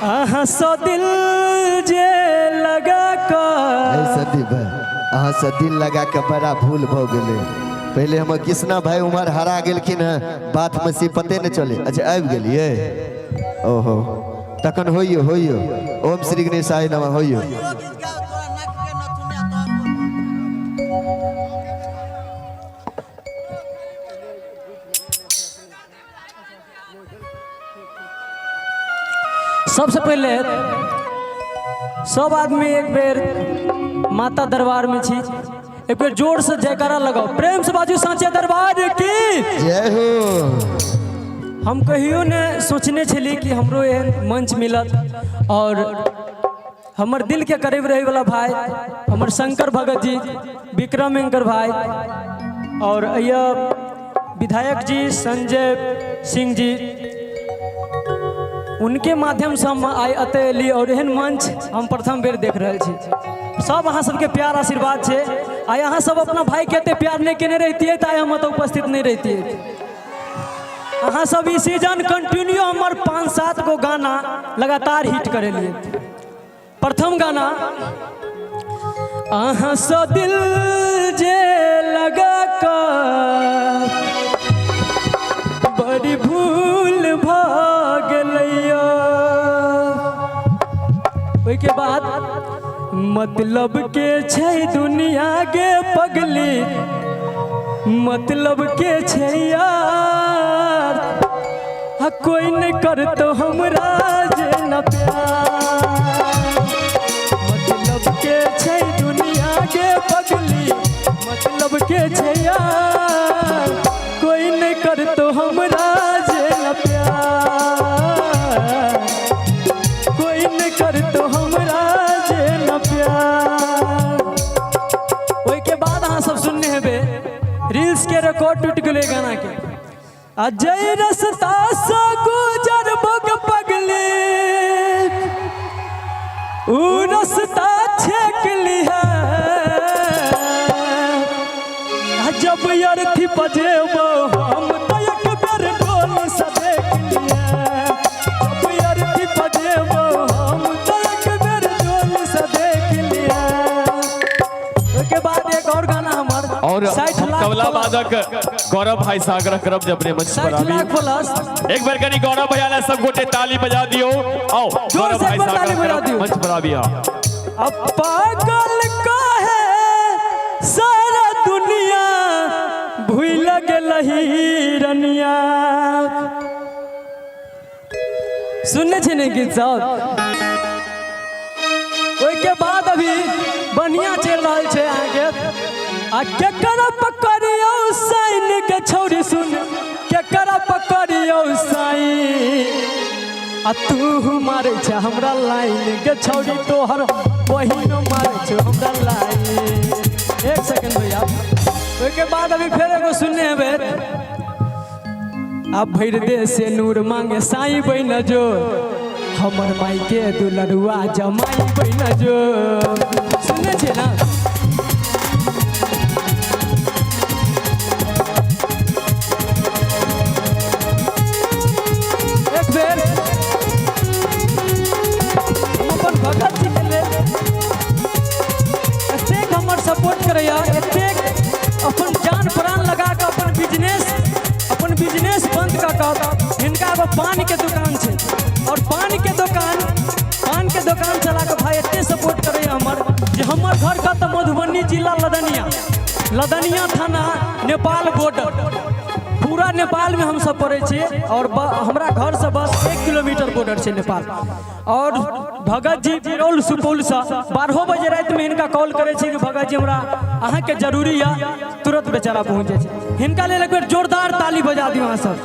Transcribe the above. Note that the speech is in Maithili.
अहाँ सँ दिल जे लगा कऽ। संदीप भाई, अहाँ से दिल लगा के बड़ा भूल भ गेलै। पहले हमर कृष्णा भाई उमर हरा गेलखिन हँ, बात में से पते नहीं चले। अच्छा आबि गेलियै, ओहो तखन होइयो होइयो, ओम श्री गणेशाय नमः होइयो। सबसे पहले सब आदमी एक बेर माता दरबार में छी, एक बेर जोर से जयकारा लगाओ, प्रेम से बाजू साँचे दरबार की जय हो। हम कहियो ने सोचने छली कि हमरो एहन मंच मिलत और हमर दिल के करीब रहे वाला भाई हमर शंकर भगत जी, विक्रम एंकर भाई और यह विधायक जी संजय सिंह जी, उनके माध्यम से हम आइ एतऽ एली और एहन मंच हम प्रथम बेर देख रहल छी। सब अहाँ सबके प्यार आशीर्वाद छै। आइ अहाँ सब अपना भाई के एते प्यार नहीं केने रहितियै तऽ आइ हम एतऽ उपस्थित नहीं रहितियै। अहाँ सब ई सीजन कंटिन्यू हमर 5-7 गो गाना लगातार हिट करेलिए। प्रथम गाना अहाँ सँ दिल जे लगा कऽ बड़ी भूल भऽ गेलैया। ओहिके बाद मतलब के छै दुनिया गे पगली, मतलब के छै यार, आ कोई नहीं करतो हमरा जे न प्यार। मतलब के छै दुनिया के पगली, मतलब के छै यार, कोई नहीं करतो हमरा जे न प्यार, कोई नहीं करतो हमरा जे न प्यार। ओहिके बाद अहाँ सब सुनने हेबै रील्स के रिकॉर्ड टूटि गेलै गाना के। आ जय रस्ता से गुजर भोग पगली, ऊ रस्ता छेक लिहा। आ जब अर्थी बजेबो हम तो एक बेर ढोल से देख लिहा। जब अर्थी बजेबो हम तो एक बेर ढोल से देख लिहा। ओहिके बाद एक और गाना हमर और 60 लाख तबला प्लस। वादक गौरव भाई से आग्रह करब जब अपने मंच पर 60 आबी। लाख प्लस। एक बार कनी गौरव भैया ला सब गोटे ताली बजा दियो। आओ जोर गौरव से भाई एक बार से ताली आग्रह बजा करब दियो। मंच पर आबी। अब पागल काहे सारा दुनिया भूल गेल हिरनिया। सुनने छी ने गीत सब? ओहिके बाद अभी बढ़िया चलि रहल छै अहाँके। आ केकरा पकड़ियौ साइन के छौरी सुन, केकरा पकड़ियौ साइन, आ तू मारै छै हमरा लाइन के छौरी, तोहर बहिन मारै छै हमरा लाइन। एक सेकंड भैया। ओहिके बाद अभी फेर एगो सुनने हेबै, अब भरि दे से नूर मांगे साई बन जो, हमर माई के दुलरुआ जमाई बन जो। सुनने छियै ना? एक बेर हम अपन भगत जी के लेल एतेक हमर सपोर्ट करैया, एतेक अपन जान प्राण लगा कऽ अपन बिजनेस बंद कऽ कऽ, हिनका एगो पान के दुकान छै और पान के दोकान चला कऽ भाई एते सपोर्ट करैया हमर, जे हमर घर कतऽ मधुबनी जिला लदनिया, लदनिया थाना नेपाल बॉर्डर, पूरा नेपाल में हम सब पड़ै छियै और हमरा घर से बस 1 किलोमीटर बॉर्डर छै नेपाल। और भगत जी बिरौल सुपौल से 12 बजे राति में हिनका कॉल करै छी कि भगत जी हमरा अहाँके जरूरी यऽ, तुरंत बेचारा पहुँच जाइ छै। हिनका लेल एक बेर जोरदार ताली बजा दियौ अहाँ सब।